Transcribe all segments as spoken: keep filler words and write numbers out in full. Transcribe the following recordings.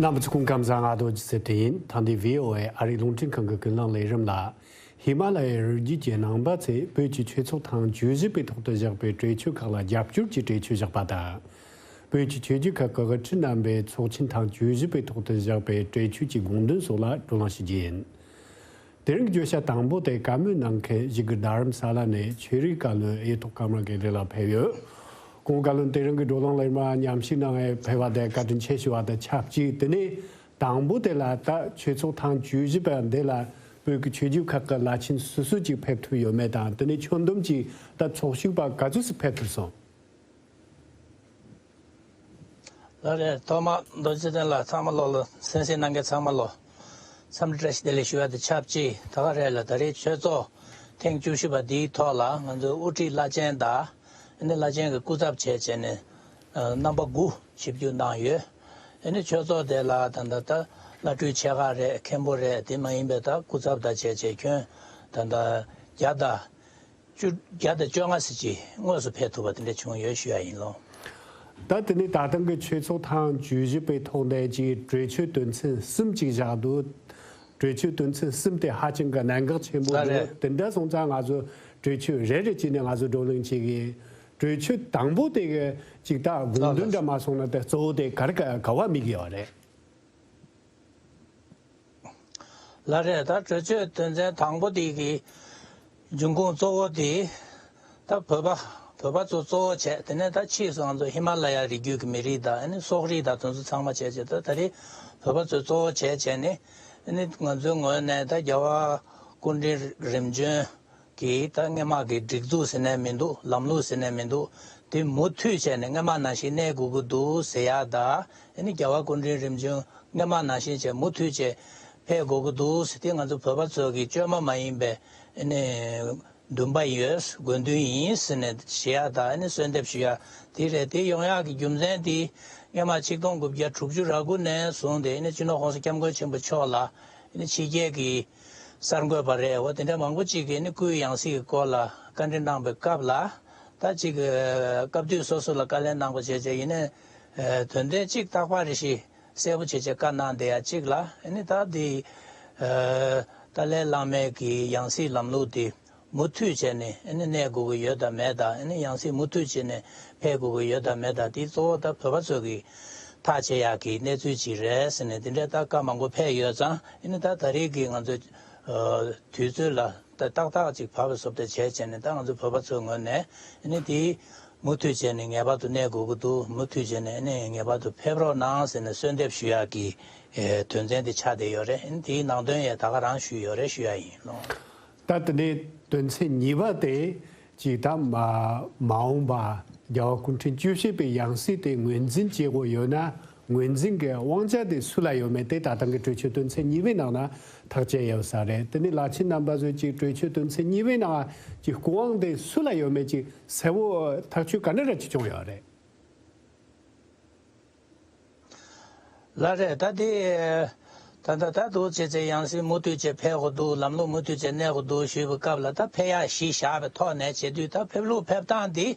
རྣམ་པ་ཚོ་སྐུ་ཁམས་བཟང་། ང་རྡོ་རྗེ་ཚེ་བརྟན་ཡིན། ད་འདི་བྷི་ཨོ་ཨེ་ཨ་རིའི་རླུང་འཕྲིན་ཁང་གི་ཀུན་གླེང་ལས་རིམ་ལ། ཧི་མ་ལ་ཡའི་རི་རྒྱུད་ཀྱི་ནང་པ་ཚོས་བོད་ཀྱི་ཆོས་ཚོགས་ཐེངས་བཅུ་བཞི་པའི་ཐོག་ཏུ་བཞག་པའི་གྲོས་ཆོད་ཁག་ལ་རྒྱབ་སྐྱོར་གྱི་གྲོས་ཆོད་བཞག་པ་དང་། བོད་ཀྱི་ཆོས་བརྒྱུད་ཁག་གི་དབུ་ཁྲིད་རྣམ་པས་ཚོགས་ཆེན་ཐེངས་བཅུ་བཞི་པའི་ཐོག་ཏུ་བཞག་པའི་གྲོས་ཆོད་ཀྱི་དགོངས་དོན་སོགས་ལ་བགྲོ་གླེང་ཞུ་རྒྱུ་ཡིན། དེ་རིང་གི་བརྗོད་བྱ་དང་པོ་དེ་བཀའ་མོལ་གནང་མཁན་གཞིས་ཀ་རྡ་རམ་ས་ལ་ནས་ཆོས་རིག་བཀའ་བློན་གཡས་ཐོག་ཀརྨ་དགེ་ལེགས་ལགས་ཕེབས་ཡོད། སྐུ་ངོ་བཀའ་བློན། དེ་རིང་གི་བགྲོ་གླེང་ལས་མར་མཉམ་ཞུགས་གནང་བའི་ཕེབས་པ་དེ་བཀའ་དྲིན་ཆེ་ཞུ་བ་དང་ཆབས་ཅིག་དེ་ནས་དང་པོ་དེ་ལ་ད་ཆོས་ཚོགས་ཐེངས་བཅུ་བཞི་པ་འདི་ལ་བོད་ཀྱི་ཆོས་བརྒྱུད་ཁག་གི་བླ་ཆེན་སུ་སུ་ཅིག་ཕེབས་ཐུབ་ཡོད་མེད་དང་། དེ་ནས་ཁྱོན་བསྡོམས་ཀྱིས་ད་ཚོགས་ཞུགས་པ་ག་ཚོད་ཅིག་ཕེབས་ཐུབ་སོང་། ལགས་རེད། ཐོག་མར་རྡོ་རྗེ་ཚེ་བརྟན་ལགས་ཚང་མ་ལོ་ལ་གསན་གཟིགས་གནང་མཁན་ཚང་མ་ལོ་འཚམས་འདྲི་བཀྲ་ཤིས་བདེ་ལེགས་ཞུ་ཡ་དང་ཆབས་ཅིག་ད་ག་རེ་ལ་ད་རེས་ཆོས་ཚོགས་ཐེངས་བཅུ་བཞི་པ་འདིའི་ཐོག་ལ་ང་ཚོའི་དབུ་ཁྲིད་བླ་ཆེན་དང་ཨ་ནི་བླ་ཆེན་གྱི་སྐུ་ཚབ་བྱས་བྱས་ནས་ཨ་རྣམ་པ་དགུ་ཆིབས་བསྒྱུར་གནང་ཡོད། ཨ་ནི་ཆོས་ཚོགས་དེ་ལ་ད་ལྟ་ད་བླ་སྤྲུལ་ཆེ་ཁག་རེད། མཁན་པོ་རེད། དེ་མ་ཡིན་པའི་ད་སྐུ་ཚབ་དང་བྱས་བྱས་ཁྱོན་ད་ལྟ་བརྒྱ་དང་བཅུ་བརྒྱ་དང་བཅོ་ལྔ་ཙམ་ཅིག་དངོས་སུ་ཕེབས་ཐུབ་པ་དེ་འདྲ་བྱུང་ཡོད་ཞུ་ཡ་ཡིན་ལོ། ད་དེ་ནས་ད་ཐེངས་ཀྱི་ཆོས་ཚོགས་ཐེངས་བཅུ་བཞི་པའི་ཐོག་ནས་ཀྱི་གྲོས་ཆོད་དོན་ཚན་གསུམ་ཅིག་བཞག་འདུག་གྲོས་ཆོད་དོན་ཚན་གསུམ་དེ་ཧ་ཅང་གི་གནད་འགག་ཆེན་པོ་ལགས་འདུག་རེད། དེ་འདྲ་སོང་ཙང་ང་ཚོ་གྲོས་ཆོད་རེ་རེ་བྱས་ནས་ང་ཚོ་བགྲོ་གླེང་བྱེད་ཀྱི་ཡིན། གྲོས་ཆོད་དང་པོ་དེ་གི་ཅིག་ད་དགོངས་དོན་ལགས་འདྲ་མ་སོང་ན་དེ་གཙོ་བོ་དེ་ག་རེ་ག་ག་བ་དམིགས་ཡོད་རེད། ལགས་རེད། ད་གྲོས་ཆོད་དོན་ཚན་དང་པོ་དེ་གི་འབྱུང་ཁུངས་གཙོ་བོ་དེ་ད་བོད་པ་བོད་པ་ཚོ་གཙོ་བོ་བྱས། དེ་ནས་ད་ཕྱིས་སུ་ང་ཚོ་ཧི་མ་ལ་ཡ་རི་རྒྱུད་ཀྱི་མི་རིགས་དང་ཨ་ནི་སོག་རིགས་དང་དེ་ཚོ་ཚང་མ་བྱས་བྱས། ད་ད་རེས་བོད་པ་ཚོ་གཙོ་བོ་བྱས་བྱས་ནས་ཨ་ནི་ང་ཚོའི་ངོས་ནས་ད་རྒྱལ་བ་སྐུ་ཕྲེང་རིམ་བྱོན་གྱི་ད་སྔོན་མ་གི་སྒྲིག་འཛུགས་ཟེར་ནས་མི་འདུག་ལམ་ལུགས་ཟེར་ནས་མི་འདུག་དེ་མུ་མཐུད་བྱས་ནས་སྔོན་མ་ནང་བཞིན་གནས་དགོས་ཀྱི་འདུག་ཟེར་ཡ་དང་། ཨ་ནི་རྒྱལ་བ་སྐུ་ཕྲེང་རིམ་བྱོན་སྔོན་མ་ནང་བཞིན་བྱས་མུ་མཐུད་བྱས་ཕེབས་དགོས་ཀྱི་འདུག་ཟེར། དེ་ང་ཚོ་བོད་པ་ཚོ་གི་བཅོས་མ་མ་ཡིན་པའི་ཨ་ནི་འདུན་པ་ཡོད། དགོས་འདུན་ཡིན་ཟེར་ནས་ཞུ་ཡ་དང་། ཨ་ནི་གསོལ་འདེབས་ཞུ་ཡ་དེ་རེད། དེ་ཡོང་ཡག་གི་རྒྱུ་མཚན་དེ་སྔོན་མ་ཆིག་སྟོང་དགུ་བརྒྱ་དྲུག་ཅུ་རེ་དགུ་ནས་བཟུང་སྟེ་ཨ་ནི་སྤྱི་ནོར་༸གོང་ས་༸སྐྱབས་མགོན་ཆེན་པོ་མཆོག་ལ་ཨ་ནི་ཕྱི་རྒྱལ་གྱི་གསར་འགོད་པ་རེད་འོ་དེ་འདྲ་མང་པོ་ཅིག་གིས་ནི་སྐུའི་ཡང་སྲིད་ཀྱི་སྐོར་ལ་བཀའ་འདྲི་གནང་བའི་སྐབས་ལ། ད་ཅིག་སྐབས་དུས་སོ་སོ་ལ་བཀའ་ལན་གནང་བ་བྱས་བྱས་ཡིན་ནའི་དོན་ཚན་གཅིག་རྟག་པར་རེ་ཞིག་གསལ་པོ་བྱས་བྱས་བཀའ་གནང་བསྡད་ཡ་གཅིག་ལ། ཨ་ནི་ད་འདི་ཏཱ་ལའི་བླ་མའི་གི་ཡང་སྲིད་ལམ་ལུགས་དེ་མུ་མཐུད་བྱས་ནས་ཨ་ནི་གནས་དགོས་ཀྱི་ཡོད་དམ་མེད་དང་། ཨ་ནི་ཡང་སྲིད་མུ་མཐུད་བྱས་ནས་ཕེབས་དགོས་ཀྱི་ཡོད་དམ་མེད་དང་། དེ་གཙོ་བོ་ད་བོད་པ་ཚོ་གི་ཐག་བཅད་ཡག་གི་གནས་ཚུལ་ཅིག་རེད་ཟེར་ནས་དེ་འདྲའི་ད་བཀའ་མང་པོ་ཕེབས་ཡོད་ཙང་། ཨ་ནི་ད་ད་རེས་ཀྱི་ང་ཚོ་ཨ་དུས་ཚོད་ལ་ད་ཏག་ཏག་ཅིག་བབས་པའི་བཟོ་ལྟ་བྱས་བྱས་ནས། ད་ང་ཚོ་བོད་པ་ཚོའི་ངོས་ནས་ཨ་ནི་དེ་མུ་མཐུད་བྱས་ནས་ངེས་པར་དུ་གནས་དགོས་ཀྱི་འདུག་མུ་མཐུད་བྱས་ནས་ཨ་ནི་ངེས་པར་དུ་ཕེབས་རོགས་གནང་ཟེར་ནས་གསོལ་འདེབས་ཞུ་ཡག་གི་ཨེ་དོན་ཚན་དེ་ཆགས་བསྡད་ཡོད་རེད། ཨ་ནི་དེའི་ནང་དོན་ཡང་ད་ག་རང་ཞུས་ཡོད་རེད་ཞུ་ཡ་ཡིན་ལོ། ད་དེ་ནས་དོན་ཚན་གཉིས་པ་དེ་ཅིག་ད་མ་མ་འོངས་པ་རྒྱལ་བ་སྐུ་ཕྲེང་བཅུ་བཞི་པའི་ཡང་སྲིད་དེ་ངོས་འཛིན་བྱེད་དགོས་ཡོད་ན། ངོས་འཛིན་གྱི་དབང་ཆ་དེ་སུ་ལ་ཡོད་མེད་དེ་ད་ཐེངས་ཀྱི་གྲོས་ཆོད་དོན་ཚན་གཉིས་པའི་ནང་ན་ཐག་བཅད་ཡོད་ས་རེད། དེ་ནས་བླ་ཆེན་རྣམ་པ་ཚོས་ཀྱི་གྲོས་ཆོད་དོན་ཚན་གཉིས་པའི་ནང་གི་སྐུ་དབང་དེ་སུ་ལ་ཡོད་མེད་ཀྱི་གསལ་བོ་ཐག་གཅོད་ག་འདྲ་ར་ཅིག་བྱུང་ཡོད་རེད། ལགས་རེད། ད་དེ་ད་ལྟ་ད་འདུག་བྱས་ཚེ་ཡང་སྲིད་མུ་མཐུད་བྱས་ཕེབས་དགོས་འདུག་ལམ་ལུགས་མུ་མཐུད་བྱས་གནས་དགོས་འདུག་ཞུས་པའི་སྐབས་ལ། ད་ཕེབས་ཡག་གཞི་བཞག་པའི་ཐོག་ནས་བྱེད་དུས། ད་ཕེབས་ལུགས་ཕེབས་སྟངས་འདི་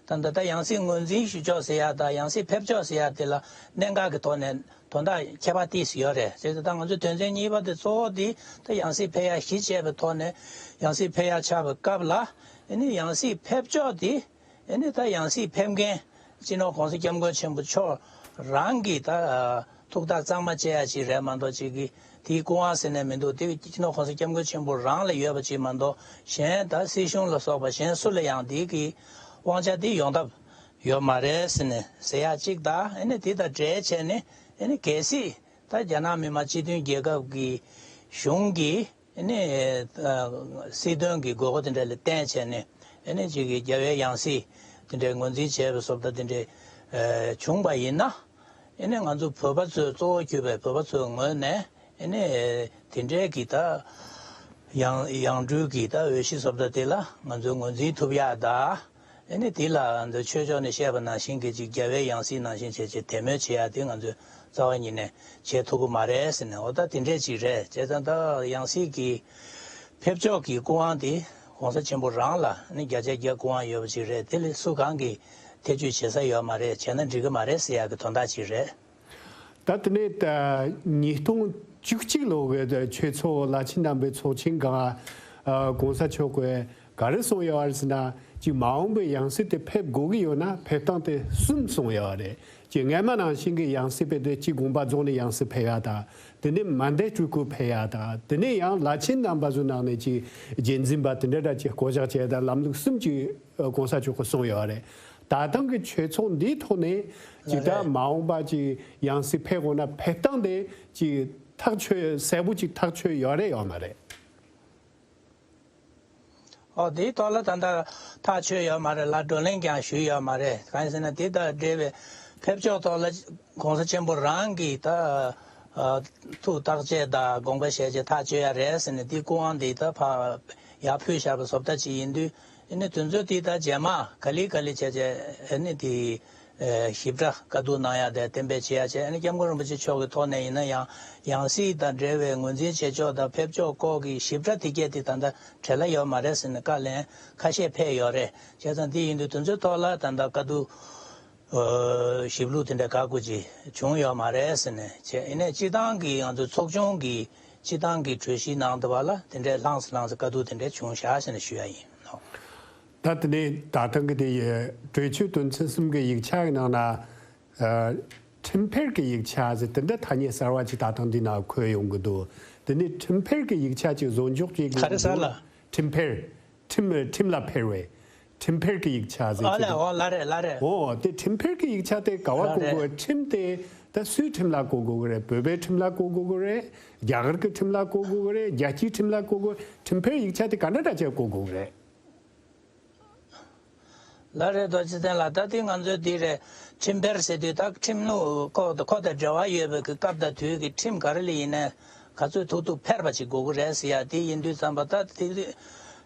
ད་ལྟ་ད་ཡང་སྲིད་ངོས་འཛིན་ཞུ་ཕྱོགས་ཟེར་ཡག་དང་ཡང་སྲིད་ཕེབས་ཕྱོགས་ཟེར་ཡག་དེ་ལ་གནད་འགག་གི་ཐོག་ནས་དོན་དག་ཁྱད་པར་ཏོག་ཙམ་ཡོད་རེད། བྱས་ཙང་ད་ང་ཚོའི་དོན་ཚན་གཉིས་པ་དེ་གཙོ་བོ་དེ་ད་ཡང་སྲིད་ཕེབས་ཡག་གཞི་བྱས་པའི་ཐོག་ནས་ཡང་སྲིད་ཕེབས་ཡག་ཆགས་པའི་སྐབས་ལ། ཨ་ནི་ཡང་སྲིད་ཕེབས་ཕྱོགས་དེ་ཨ་ནི་ད་ཡང་སྲིད་ཕེབས་མཁན་སྤྱི་ནོར་༸གོང་ས་༸སྐྱབས་མགོན་ཆེན་པོ་མཆོག་རང་གི་ད་ཐུགས་ཐག་གཙང་མ་བཅད་ཡག་ཅིག་རེད་མ་གཏོགས། ཅིག་གི་དེའི་སྐུ་དབང་ཟེར་ནས་མི་འདུག་དེ་སྤྱི་ནོར་༸གོང་ས་༸སྐྱབས་མགོན་ཆེན་པོ་རང་ལ་ཡོད་པ་ཅིག་མ་གཏོགས། གཞན་ད་སྲིད་གཞུང་ལ་སོགས་པ་གཞན་སུ་ལ་ཡང་དེའི་གི་དབང་ཆ་དེ་ཡོང་ཐབས་ཡོད་མ་རེད་ཟེར་ནས་ཟེར་ཡག་གཅིག་དང་། ཨ་ནི་དེ་དང་འབྲེལ་བྱས་ནས་ཨ་ནི་གལ་སྲིད་ད་རྒྱ་ནག་མི་དམངས་སྤྱི་མཐུན་རྒྱལ་ཁབ་ཀྱི་གཞུང་གིས་ཨ་ནི་ཨ་སྲིད་དོན་གྱི་དགོས་མཁོ་དེ་འདྲ་ལ་བརྟེན་བྱས་ནས། ཨ་ནི་ཅིག་གི་རྒྱལ་བའི་ཡང་སྲིད་དེ་འདྲའི་ངོས་འཛིན་བྱས་པའི་བཟོ་ལྟ་དེ་འདྲའི་ཨ་བྱུང་བ་ཡིན་ན། ཨ་ནི་ང་ཚོ་བོད་པ་ཚོས་གཙོ་བོ་གྱུར་པའི་བོད་པ་ཚོའི་ངོས་ནས་ཨ་ནི་དེ་འདྲའི་གི་ད་ཡང་ཡང་སྤྲུལ་གྱི་ད་འོས་གཞི་བཟོ་ལྟ་དེ་ལ་ང་ཚོས་ངོས་འཛིན་ཐུབ་ཡག་དང་། ཨ་ནི་དེ་ལ་ང་ཚོ་ཆོས་ཕྱོགས་ནས་བཤད་པ་ནང་བཞིན་གྱི་ཅིག་རྒྱལ་བའི་ཡང་སྲིད་ནང་བཞིན་བྱས་བྱས་དད་མོས་བྱེད་ཡག་དེ་ང་ཚོས་རྩ་བ་ཉིད་ནས་བྱེད་ཐུབ་ཀྱི་མ་རེད་ཟེར་ནས། འོ་ད་དེ་འདྲས་ཅིག་རེད། བྱས་ཙང་ད་ཡང་སྲིད་ཀྱི་ཕེབས་ཕྱོགས་ཀྱི་སྐུ་དབང་དེ་༸གོང་ས་ཆེན་པོ་རང་ལ་ནི་བརྒྱ་ཆ་བརྒྱ་སྐུ་དབང་ཡོད་པ་ཅིག་རེད། དེ་ལས་སུ་གང་གིས་ཐེ་བྱུས་བྱེད་ས་ཡོད་མ་རེད། བྱས་ན་འགྲིག་གི་མ་རེད་ཟེར་ཡག་གི་དོན་དག་ཅིག་རེད། ད་དེ་ནས་ད་ཉིས་སྟོང་བཅུ་གཅིག་ལོ་གི་ཆོས་ཚོགས་བླ་ཆེན་རྣམ་པའི་ཚོགས་ཆེན་སྒང་ཨ་༸གོང་ས་མཆོག་གིས་ག་རེ་གསུངས་ཡོད་རེད་ཟེར་ན། ཅིག་མ་འོངས་པའི་ཡང་སྲིད་དེ་ཕེབས་དགོས་ཀྱི་ཡོད་ན་ཕེབས་སྟངས་དེ་གསུམ་གསུངས་ཡོད་རེད། ཅིག་སྔ་མ་ནང་བཞིན་གྱི་ཡང་སྲིད་དཔེ་དེ་གཅིག་དགོངས་པ་རྫོགས་ནས་ཡང་སྲིད་ཕེབས་ཡ་དང་། དེ་ནས་མན་དེ་སྤྲུལ་སྐུ་ཕེབས་ཡ་དང་། དེ་ནས་ཡང་བླ་ཆེན་རྣམ་པ་ཚོའི་ནང་ནས་ཅིག་རྗེས་འཛིན་པ་དེ་འདྲ་འདྲ་ཅིག་བསྐོ་གཞག་བྱས་དང་ལམ་ལུགས་གསུམ་ཅིག་༸གོང་ས་མཆོག་གིས་གསུངས་ཡོད་རེད། ད་ཐེངས་ཀྱི་ཆོས་ཚོགས་འདིའི་ཐོག་ནས་ཅིག་ད་མ་འོངས་པ་ཅིག་ཡང་སྲིད་ཕེབས་དགོས་ན་ཕེབས་སྟངས་དེ་ཅིག་ཐག་ཆོད་གསལ་པོ་ཅིག་ཐག་ཆོད་ཡོད་རེད་ཡོད་མ་རེད། ཨོ་དེའི་ཐོག་ལ་ད་ལྟ་ཐག་ཆོད་ཡོད་མ་རེད་ལ། བགྲོ་གླེང་ཀྱང་ཞུས་ཡོད་མ་རེད། གང་ཡིན་ཟེར་ན་དེ་དང་འབྲེལ་བའི་ཕེབས་ཕྱོགས་ཐོག་ལ་༸གོང་ས་ཆེན་པོ་རང་གིས་ད་ཨ་ཐུགས་བརྟག་དཔྱད་དང་དགོངས་པ་བཞེས་བྱས་ཐག་གཅོད་ཡ་རེད་ཟེར་ནས་དེའི་སྐུ་དབང་དེ་ད་ཕར་ཡར་ཕུལ་བཞག་པ་བཟོ་ལྟ་ཅིག་ཡིན་དུས། ཨ་ནི་དུས་ཚོད་དེ་ད་རྗེས་མ་ག་ལེ་ག་ལེ་བྱས་བྱས་ཨ་ནི་དེ་ཞིབ་ཕྲ་བཀའ་བསྡུར་གནང་ཡ་དེ་གཏན་འབེབས་བྱེད་ཡ་བྱས། ཨ་ནི་སྐྱབས་མགོན་རིན་པོ་ཆེ་མཆོག་གི་ཐོག་ནས་ཡིན་ན་ཡང་ཡང་སྲིད་དང་འབྲེལ་བའི་ངོས་འཛིན་བྱེད་ཕྱོགས་དང་ཕེབས་ཕྱོགས་སྐོར་གྱི་ཞིབ་ཕྲ་དེ་གས་དེ་ད་ལྟ་བྲལ་ལ་ཡོད་མ་རེད་ཟེར་ནས་བཀའ་ལན་ཁ་ཤས་ཕེབས་ཡོད་རེད། བྱས་ཙང་དེ་ཡིན་དུས་དུས་ཚོད་ཐོག་ལ་ད་ལྟ་བཀའ་བསྡུར་ཨ་ཞིབ་ལྷུག་དེ་འདྲ་ག་དགོས་ཀྱི་བྱུང་ཡོད་མ་རེད་ཟེར་ནས་བྱས། ཡིན་ནའི་སྤྱི་བཏང་གི་ང་ཚོའི་ཚོགས་ཆུང་གི་སྤྱི་བཏང་གི་གྲོས་གཞིའི་ནང་དུ་བ་ལ་དེ་འདྲའི་ལྷང་སེ་ལྷང་སེ་བཀའ་བསྡུར་དེ་འདྲ་བྱུང་བཞག་ཟེར་ནས་ཞུ་ཡ་ཡིན། ད་དེ་ནས་ད་ཐེངས་ཀྱི་དེ་ཡི་གྲོས་ཆོད་དོན་ཚན་གསུམ་གྱི་ཡིག་ཆ་གི་ནང་ན་ཨ་ཁྲིམས་འཕེར་གྱི་ཡིག་ཆ་ཟེར་དེ་འདྲ་ཐ་སྙད་གསར་བ་ཅིག་ད་ཐེངས་འདི་ན་འཁོད་ཡོང་གི་འདུག་དེ་ནས་ཁྲིམས་འཕེར་གྱི་ཡིག་ཆ་ཅིག་བཟོ་འཇོག་བྱེད་ག་དགོས་རེད་ཟེར་ལ། འདུག་ཁྲིམས་འཕེར། ཁྲིམས་ཁྲིམས་ལ་འཕེར་བའི། ཁྲིམས་འཕེར་གྱི་ཡིག་ཆ་ཟེར་ཨ་ཅིག་ལ་འདུག་འོ་ལ་རེད་ལ་རེད། འོ་དེ་ཁྲིམས་འཕེར་གྱི་ཡིག་ཆ་དེ་ག་བ་ལ་བཀོད་དགོས་རེད། རེད། ཁྲིམས་དེ་ད་སུའི་ཁྲིམས་ལ་བཀོད་དགོས་ཀྱི་རེད། བོད་པའི་ཁྲིམས་ལ་བཀོད་དགོས་ཀྱི་རེད། རྒྱ་གར་གྱི་ཁྲིམས་ལ་བཀོད་དགོས་ཀྱི་རེད། རྒྱལ་སྤྱིའི་ཁྲིམས་ལ་བཀོད་དགོས། ཁྲིམས་འཕེར་ཡིག་ཆ་དེ་ག་འདྲ་འདྲ་བྱས་བཀོད་དགོས་ཀྱི་རེད། ལ་རེད། རྡོ་རྗེ་བཙན་ལགས། ད་ལྟའི་ང་ཚོའི་འདི་རེད། ཁྲིམས་འཕེར་ཟེར་དུས་ད་ཁྲིམས་ལུགས་ཁོ་ཁོ་དང་འབྲེལ་བ་ཡོད་པའི་གི་སྐབས་དང་དུས་ཀྱི་ཁྲིམས་ག་རེ་ལ་ཡིན་ནའི་ག་ཚོད་ཐུག་ཐུག་འཕེར་བ་ཅིག་དགོས་ཀྱི་རེད་ཟེར་ཡ་དེ་ཡིན་དུས་ཙམ་པ་ད་དེ་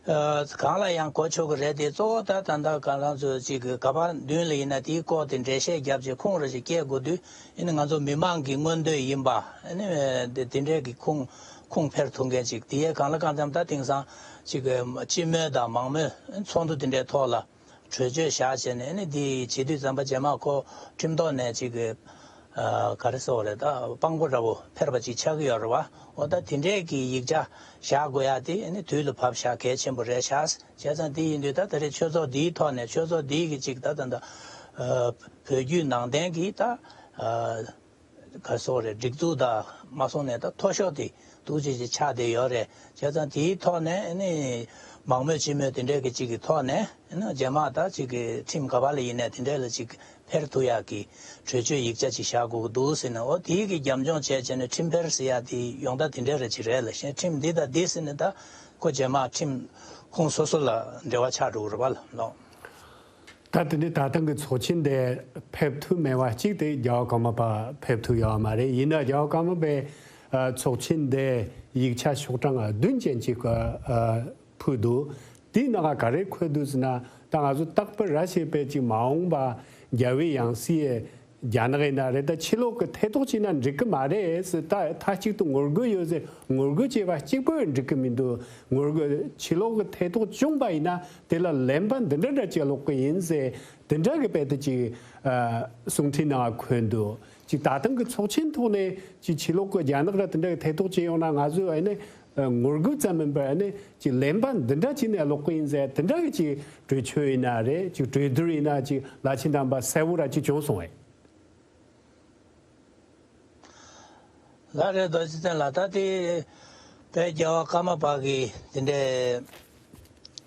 ཨ་གང་ལ་ཡང་གོ་ཆོད་ཀྱི་རེད་དེ། གཙོ་བོ་ད་ད་ལྟ་ང་རང་ཚོ་ཅིག་གི་ག་པར་མདུན་ལ་ཡིན་ན་དེའི་སྐོར་དེ་འགྲེལ་བཤད་བརྒྱབ་བྱས་ཁུངས་རེ་ཞིག་སྐྱེལ་དགོས་དུས། ཨ་ནི་ང་ཚོ་མི་མང་གི་མངོན་འདོད་ཡིན་པ། ཨ་ནི་དེ་དེ་འདྲའི་གི་ཁུངས་ཁུངས་འཕེར་ཐུབ་མཁན་ཅིག་དེ་ཡས་གང་ལ་གང་འཚམ་ད་དེང་སང་ཅིག་གི་སྤྱི་མོས་དང་མང་མོས་ཚོགས་འདུ་དེ་འདྲའི་ཐོག་ལ་གྲོས་ཆོད་བཞག་བྱས་ནས། ཨ་ནི་དེ་བྱེད་དུས་ཙམ་པ་རྗེས་མ་ཁོ་ཁྲིམས་ཐོག་ནས་ཅིག་གི་ཨ་ག་རེ་ཟེར་དགོས་རེད། ད་དཔང་པོ་འདྲ་བོ་འཕེར་བ་ཅིག་ཆགས་ཀྱི་ཡོད་རེད་བ། འོ་ད་དེ་འདྲའི་གི་ཡིག་ཆ་བཞག་དགོས་ཡ་དེ་ཨ་ནི་དུས་ལ་བབས་བཞག་གལ་ཆེན་པོ་རེད་ཤག་བྱས་ཙང་དེ་ཡིན་དུས་ད་ད་རེས་ཆོས་ཚོགས་འདིའི་ཐོག་ནས་ཆོས་ཚོགས་འདིའི་གི་ཅིག་ད་ད་ད་ཨ་བོད་བརྒྱུད་ནང་བསྟན་གི་ད་ཨ་ག་སོགས་རེད། སྒྲིག་འཛུགས་དང་མ་སོང་ནས་ད་མཐོ་ཤོས་དེ་ཐུགས་རྗེ་ཆེ་ཆགས་བསྡད་ཡོད་རེད། བྱས་ཙང་དེའི་ཐོག་ནས་ཨ་ནི་མང་མོས་སྤྱི་མོས་དེ་འདྲའི་གི་ཅིག་གི་ཐོག་ནས་ཨ་ནི་རྗེས་མ་ད་ཅིག་གི་ཁྲིམས་ག་པ་ལ་ཡིན་ནའི་དེ་འདྲའི་ལ་ཅིག་འཕེར་ཐུབ་ཡག་གི་གྲོས་ཆོད་ཡིག་ཆ་ཅིག་བཞག་དགོས་ཀྱི་འདུག་ཟེར་ནས། འོ་དེའི་གི་རྒྱབ་ལྗོངས་བྱས་བྱས་ནས་ཁྲིམས་འཕེར་ཟེར་ཡག་དེ་ཡོང་ད་དེ་འདྲའི་རེ་ཅིག་རེད་ལ། གཞན་ཁྲིམས་འདི་དང་འདི་ཟེར་ནས་ད་ཁོ་རྗེས་མ་ཁྲིམས་ཁུངས་སོ་སོ་ལ་འབྲེལ་བ་ཆགས་འགྲོ་གི་རེད་པ་ལགས། ད་དེ་ནི་ད་ཐེངས་ཀྱི་ཚོགས་ཆེན་དེ་ཕེབས་ཐུབ་མེད་པ་གཅིག་དེ་རྒྱལ་བ་ཀརྨ་པ་ཕེབས་ཐུབ་ཡོད་མ་རེད། ཡིན་ན་རྒྱལ་བ་ཀརྨ་པས་ཨ་ཚོགས་ཆེན་དེ་ཡིག་ཆ་ཤོག་གྲངས་བདུན་ཅན་ཅིག་ཨ་ཕུལ་འདུག་དེའི་ནང་ག་རེ་འཁོད་འདུག་ཟེར་ན། ད་ང་ཚོ་རྟག་པར་ར་བྱེད་པའི་ཅིག་མ་འོངས་པ་རྒྱལ་བའི་ཡང་སྲིད་རྒྱ་ནག་ཡིན་ན་རེད། ད་ཕྱི་ལོགས་ཀྱི་ཐེ་གཏོགས་བྱས་ན་འགྲིག་གི་མ་རེད་ཟེར། ད་མཐའ་གཅིག་ཏུ་ངོ་རྒོལ་ཡོད་ཟེར། ངོ་རྒོལ་བྱས་པ་གཅིག་པོས་འགྲིག་གི་མི་འདུག་ངོ་རྒོལ་ཕྱི་ལོགས་ཀྱི་ཐེ་གཏོགས་བྱུང་པ་ཡིན་ན་དེ་ལ་ལན་པ་འདི་འདྲ་འདྲ་ཅིག་སློག་གི་ཡིན་ཟེར། དེ་འདྲ་གི་དཔེ་དེ་ཅིག་ཨ་གསུང་འཕྲིན་ནང་འཁོད་འདུག་ཅིག་ད་ཐེངས་ཀྱི་ཚོགས་ཆེན་ཐོག་ནས་ཅིག་ཕྱི་ལོགས་ཀྱི་རྒྱ་ནག་ར་དེ་འདྲ་གི་ཐེ་གཏོགས་བྱས་ཡོང་ན་ང་ཚོས་ཨ་ནི་ངོ་རྒོལ་ཙམ་མིན་པར་ཨ་ནི་ཅིག་ལན་པ་འདི་འདྲ་བྱས་ནས་སློག་གི་ཡིན་ཟེར། དེ་འདྲ་གི་ཅིག་གྲོས་ཆོད་ཡིན་ན་རེད། ཅིག་གྲོས་བསྡུར་ཡིན་ན་ཅིག་བླ་ཆེན་རྣམ་པ་གསལ་བོ་ར་ཅིག་བྱུང་སོང་བས། ལགས་རེད། རྡོ་རྗེ་བཙན་ལགས། ད་དེ་བོད་རྒྱལ་བ་ཀརྨ་པ་གི་དེ་འདྲའི་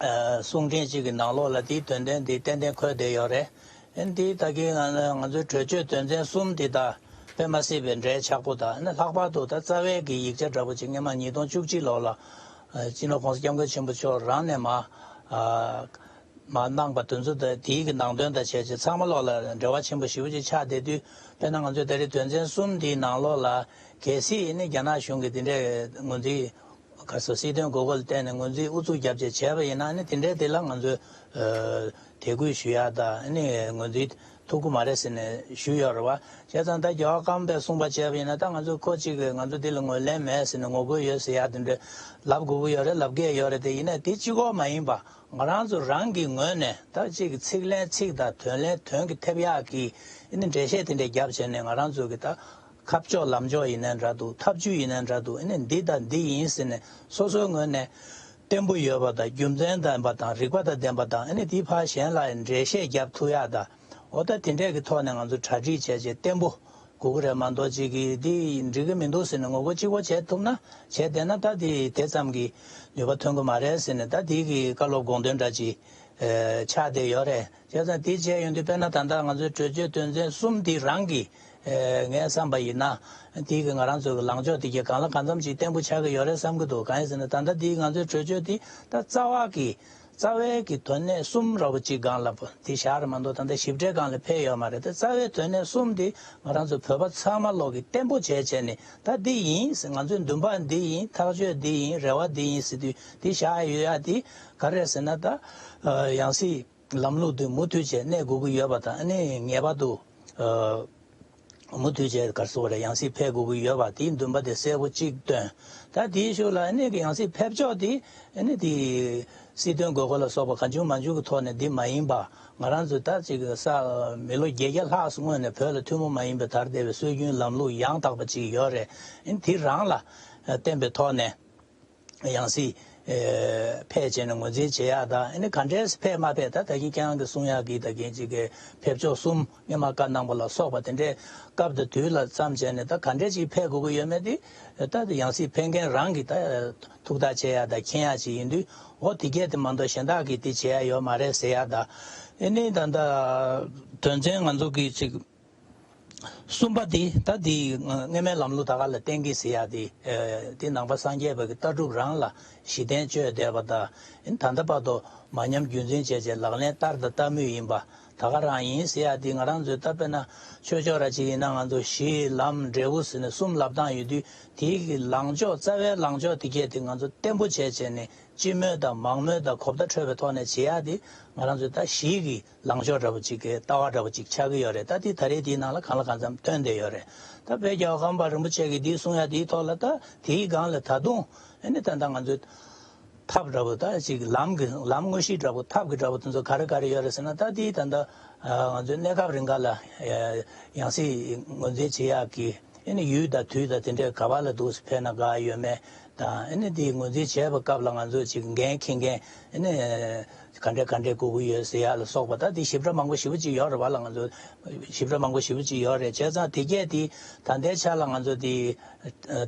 ཨ་གསུང་འཕྲིན་གཅིག་གི་ནང་ལོགས་ལ་དེའི་དོན་ཚན་དེ་ཏན་ཏན་འཁོད་བསྡད་ཡོད་རེད། ཨ་ནི་དེ་ད་གིན་ང་ང་ཚོའི་གྲོས་ཆོད་དོན་ཚན་གསུམ་དེ་ད་དཔེ་མ་སྲིད་པའི་འབྲེལ་ཆགས་པོ་དང་། ཨ་ནི་ལྷག་པར་དུ་ད་རྩ་བའི་གི་ཡིག་ཆ་འདྲ་པོ་ཅིག་སྔོན་མ་ཉིས་སྟོང་བཅུ་གཅིག་ལོ་ལ་ཨ་སྤྱི་ནོར་༸གོང་ས་༸སྐྱབས་མགོན་ཆེན་པོ་མཆོག་རང་ནས་མ་ཨ་མ་གནང་པ་དེ་ཚོ་དང་དེའི་གི་ནང་དོན་དང་བྱས་རྗེས་ཚང་མ་ལོག་ལ་འབྲེལ་བ་ཆེན་པོ་ཞེ་པོ་ཅིག་ཆགས་བསྡད་དུས། དཔེར་ན་ང་ཚོས་ད་རེས་དོན་ཚན་གསུམ་འདིའི་ནང་ལོགས་ལ་གལ་སྲིད་ནི་རྒྱ་ནག་གཞུང་གིས་དེ་འདྲའི་ངོས་འཛིན་ག་སོ་སྲིད་དོན་དགོས་མཁོ་ལ་བརྟེན་ནས་ངོས་འཛིན་ཨུ་ཚུགས་རྒྱབ་བྱས་བྱས་པ་ཡིན་ན། ནི་དེ་འདྲའི་དེ་ལ་ང་ཚོས་ཨ་དད་གུས་ཞུ་ཡ་དང་། ནི་ངོས་འཛིན་ཐུབ་ཀྱི་མ་རེད་ཟེར་ནས་ཞུས་ཡོད་རེད་བ། བྱས་ཙང་ད་རྒྱལ་བ་ཀརྨ་པས་གསུངས་པ་བྱས་པ་ཡིན་ན། ད་ང་ཚོས་ཁོ་གཅིག་གིས་ང་ཚོ་འདི་ལ་ངོས་ལེན་མེད་ཟེར་ནས་ངོ་རྒོལ་ཡོད་ཟེར་ཡ་དེ་འདྲ་ལབ་དགོས་ཀྱི་ཡོད་རེད། ལབ་གི་ཡོད་རེད། དེ་ཡིན་ན་དེ་གཅིག་པོ་མ་ཡིན་པ། ང་རང་ཚོ་རང་གི་ངོས་ནས་ད་ཅིག་ཚིག་ལན་ཚིག་དང་དོན་ལན་དོན་གྱི་ཐེབས་ཡག་གི་ཨ་ནི་འགྲེལ་བཤད་དེ་འདྲ་བརྒྱབ་བྱས་ནས། ང་རང་ཚོ་གི་ད་ ཁ་ཕྱོགས་ལམ་ཕྱོགས་ཡིན་ནའི་འདྲ་འདུག་ཐབས་ཇུས་ཡིན་ནའི་འདྲ་འདུག་ཨ་ནི་འདི་དང་འདི་ཡིན་ཟེར་ནས་སོ་སོའི་ངོས་ནས་བརྟན་པོ་ཡོད་པ་དང་རྒྱུ་མཚན་ལྡན་པ་དང་རིག་པ་དང་ལྡན་པ་དང་ཨ་ནི་འདི་ཕར་གཞན་ལ་འགྲེལ་བཤད་རྒྱབ་ཐུབ་ཡག་དང་། འོ་ད་དེ་འདྲས་ཀྱི་ཐོག་ནས་ང་ཚོ་གྲ་སྒྲིག་བྱས་བྱས་བརྟན་པོ་དགོས་ཀྱི་རེད་མ་གཏོགས་ཅིག་གིས་འདི་འགྲིག་གི་མི་འདུག་ཟེར་ནས་ངོ་རྒོལ་གཅིག་པོ་བྱས་ཐུབ་ན་བྱས་བསྡད་ན་ད་འདི་དེ་ཙམ་གྱི་ནུས་པ་ཐོན་གི་མ་རེད་ཟེར་ནས་ད་འདི་གི་བཀའ་སློབ་དགོངས་དོན་འདྲ་ཅིག་ཆགས་བསྡད་ཡོད་རེད། བྱས་ཙང་དེ་བྱས་ཡོང་དུས་དཔེར་ན་ད་ལྟ་ང་ཚོའི་གྲོས་ཆོད་དོན་ཚན་གསུམ་འདི་རང་གི་ངའི་བསམ་པ་ཡིན་ན་དེ་གི་ང་རང་ཚོའི་གི་ལངས་ཕྱོགས་དེ་གི་གང་ལ་གང་འཚམ་ཅིག་བརྟན་པོ་ཆགས་ཀྱི་ཡོད་རེད་བསམ་གྱི་འདུག་གང་ཡིན་ཟེར་ན་ད་ལྟ་འདི་ང་ཚོའི་གྲོས་ཆོད་འདི་ད་རྩ་བ་གི་རྩ་བའི་གི་དོན་གནད་གསུམ་འདྲ་བོ་ཅིག་སྒང་ལ་དེ་བཞག་རེད་མ་གཏོགས་ད་ལྟ་ཞིབ་ཕྲའི་སྒང་ལ་ཕེབས་ཡོད་མ་རེད། ད་རྩ་བའི་དོན་གནད་གསུམ་འདི་ང་རང་ཚོ་བོད་པ་ཚང་མ་ལོག་གི་བརྟན་པོ་བྱས་བྱས་ནས་ད་འདི་ཡིན་ཟེར་ང་ཚོའི་འདུན་པ་འདི་ཡིན་ཐག་གཅོད་འདི་ཡིན་རེ་བ་འདི་ཡིན་ཟེར་དུས་དེ་བཞག་ཡོད་ཡ་དེ་ག་རེ་རེད་ཟེར་ན་ད་ཡང་སྲིད། ལམ་ལུགས་དེ་མུ་མཐུད་བྱས་གནས་དགོས་ཀྱི་ཡོད་པ་དང་ཨ་ནི་ངེས་པར་དུ་ཨ་མུ་མཐུད་བྱས་ག་རེ་ཟེར་དགོས་རེད། ཡང་སྲིད་ཕེབས་དགོས་ཀྱི་ཡོད་པ་དེའི་འདུན་པ་དེ་གསལ་པོ་གཅིག་བཏོན། ད་དེའི་ཤུགས་ལ་ཨ་ནི་ཡང་སྲིད་ཕེབས་ཕྱོགས་དེ་ཨ་ནི་དེ་སྲིད་དོན་དགོས་མཁོ་ལ་སོགས་པ་གང་བྱུང་མང་བྱུང་གི་ཐོག་ནས་འདི་མ་ཡིན་པ་ང་རང་ཚོས་ད་ཅིག་ས་མི་ལོ་བརྒྱད་བརྒྱ་ལྷག་སྔོན་ནས་བོད་ལ་ཐུན་མོང་མ་ཡིན་པའི་དར་བསྡད་པའི་སྲོལ་རྒྱུན་ལམ་ལུགས་ཡང་དག་པ་ཅིག་ཡོད་རེད། ཨ་ནི་དེ་རང་ལ་བརྟེན་པའི་ཐོག་ནས། ཡང་སྲིད་ཨེ་ཕེབས་བྱས་ནས་ངོས་འཛིན་བྱེད་ཡག་དང་ཨ་ནི་ག་འདྲས་ཕེབས་མ་ཕེབས་ད་ད་གིན་ཁྱེད་རང་གིས་གསུང་ཡག་གི་ད་གིན་ཅིག་གི་ཕེབས་ཕྱོགས་གསུམ་སྔོན་མ་བཀའ་གནང་པ་ལ་སོགས་པ་དེ་འདྲའི་སྐབས་དང་དུས་ལ་བརྩམས་བྱས་ནས་ད་ག་འདྲས་ཅིག་ཕེབས་དགོས་ཀྱི་ཡོད་མེད་དེ་ད་ཡང་སྲིད་ཕེབས་མཁན་རང་གིས་ད་ཐུགས་ཐག་བཅད་ཡག་དང་མཁྱེན་ཡག་ཅིག་ཡིན་དུས་འོ་དེ་གས་དེ་མ་གཏོགས་གཞན་དག་གིས་དེ་བྱེད་ཡག་ཡོད་མ་རེད་ཟེར་ཡག་དང་ཨ་ནི་ད་ད་དོན་ཚན་ང་ཚོ་གིས་ཅིག་གསུམ་པ་དེ་ད་དེ་སྔོན་མའི་ལམ་ལུགས་ད་ག་ལ་བརྟེན་གྱི་ཟེར་ཡག་དེ་དེ་ནང་པ་སངས་རྒྱས་པ་གི་ལྟ་གྲུབ་རང་ལ་གཞི་རྟེན་བཅོལ་བསྡད་པ་དང་ད་ལྟ་བར་དུ་མ་ཉམས་རྒྱུན་འཛིན་བྱས་བྱས་ལག་ལེན་བསྟར་དང་བསྟར་མུས་ཡིན་པ་ད་ག་རང་ཡིན་ཟེར་ཡག་དེ་ང་རང་ཚོའི་ད་དཔེར་ན་ཆོས་ཕྱོགས་ར་ཅིག་ཡིན་ན་ང་ཚོ་གཞི་ལམ་འབྲས་བུ་ཟེར་ནས་གསུམ་ལབ་སྟངས་ཡོད་དུས་དེའི་གི་ལངས་ཕྱོགས་རྩ་བའི་ལངས་ཕྱོགས་དེ་གས་དེ་ང་ཚོ་བརྟན་པོ་བྱས་བྱས་ནས་སྤྱི་མོས་དང་མང་མོས་དང་གོ་བརྡ་འཕྲོད་པའི་ཐོག་ནས་བྱེད་ཡག་དེ་ང་རང་ཚོའི་ད་གཞི་གི་ལངས་ཕྱོགས་འདྲ་པོ་ཅིག་གི་ལྟ་བ་འདྲ་པོ་ཅིག་ཆགས་ཀྱི་ཡོད་རེད། ད་དེ་ད་རེས་དེའི་ནང་ལ་གང་ལ་གང་འཚམ་ཐོན་བསྡད་ཡོད་རེད། ད་དཔལ་རྒྱལ་བ་ཀརྨ་པ་རིན་པོ་ཆེ་གིས་འདི་གསུང་ཡ་དེའི་ཐོག་ལ་ད་དེའི་སྒང་ལ་ད་དུང་ཨ་ནི་ད་ལྟ་ང་ཚོའི་ཐབས་འདྲ་པོ་ད་ཅིག་ལམ་གི་ལམ་དངོས་གཞི་འདྲ་པོ་ཐབས་ཀྱི་འདྲ་པོ་དེ་ཚོ་ག་རེ་ག་རེ་ཡོད་རེད་ཟེར་ན་ད་དེའི་ད་ལྟ་ང་ཚོའི་གནས་སྐབས་རིང་ག་ལ་ཡང་སྲིད་ངོས་འཛིན་བྱེད་ཡག་གི་ཨ་ནི་ཡུལ་དང་དུས་དང་དེ་འདྲའི་ག་པ་ལ་འདུག་སེ་ཕེབས་ན་དགའ་ཡོད་མེད་དང་ཨ་ནི་དེ་ངོས་འཛིན་བྱས་པའི་སྐབས་ལ་ང་ཚོས་ཅིག་འགན་འཁྱེར་མཁན་ཨ་ནི་ག་འདྲ་ག་འདྲ་དགོས་ཀྱི་ཡོད་ཟེར་ཡག་ལ་སོགས་པ་ད་དེ་ཞིབ་ཕྲ་མང་པོ་ཞེ་པོ་ཅིག་ཡོད་རེད་བ་ལ་ང་ཚོ་ཞིབ་ཕྲ་མང་པོ་ཞེ་པོ་ཅིག་ཡོད་རེད། བྱས་ཙང་དེ་གས་དེ་ད་ལྟའི་ཆ་ལ་ང་ཚོ་དེ་